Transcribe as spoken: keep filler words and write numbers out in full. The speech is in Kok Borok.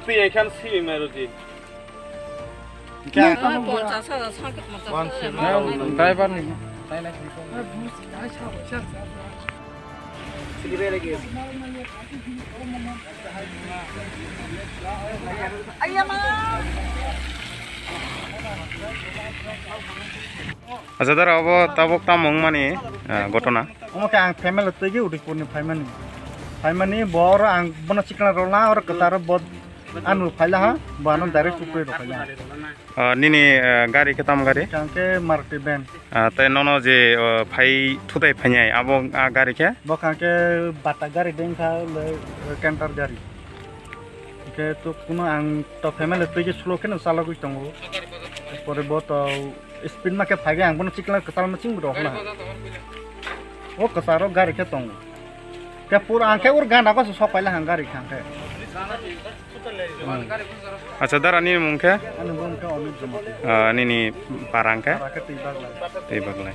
Twi ekhan simi mai rwdi. Hwnkhe ang, ah, ponchas hajar, sak, ponchas hajar. Driver ni. Acha, dara, obo tabuk tamo wngmani, ah, gotona? Omo khe ang family twi khe Udaipurni phaimani. Phaimani bo oro ang bono chikna rwla, oro kwcharo bo ano phaila ha, bo ano direct upre rw phaila ha. Ah, nini, ah, gari khe tamo gari? Ang khe Maruti van. Ah, tei nono je, ah, phai thutai phainai, abo, ah, gari khe? Bo kha khe Bata gari dengkha le, eh, Canter gari. Khe to kuno ang to family twi khe slow khe no chalogwi tongo. Pore bo to speed ma khe phai ang bono chikla kwchal ma ching rok na. O kwcharo gari khe tongo. Khe pur ang khe ur gana ko sok paila ang gari khang khe. Hmm. Acha, dara nini mung khe? Ani mung khe Amit Jamatia. Ah, nini parang khe? Para khe twi baglai. Twi baglai.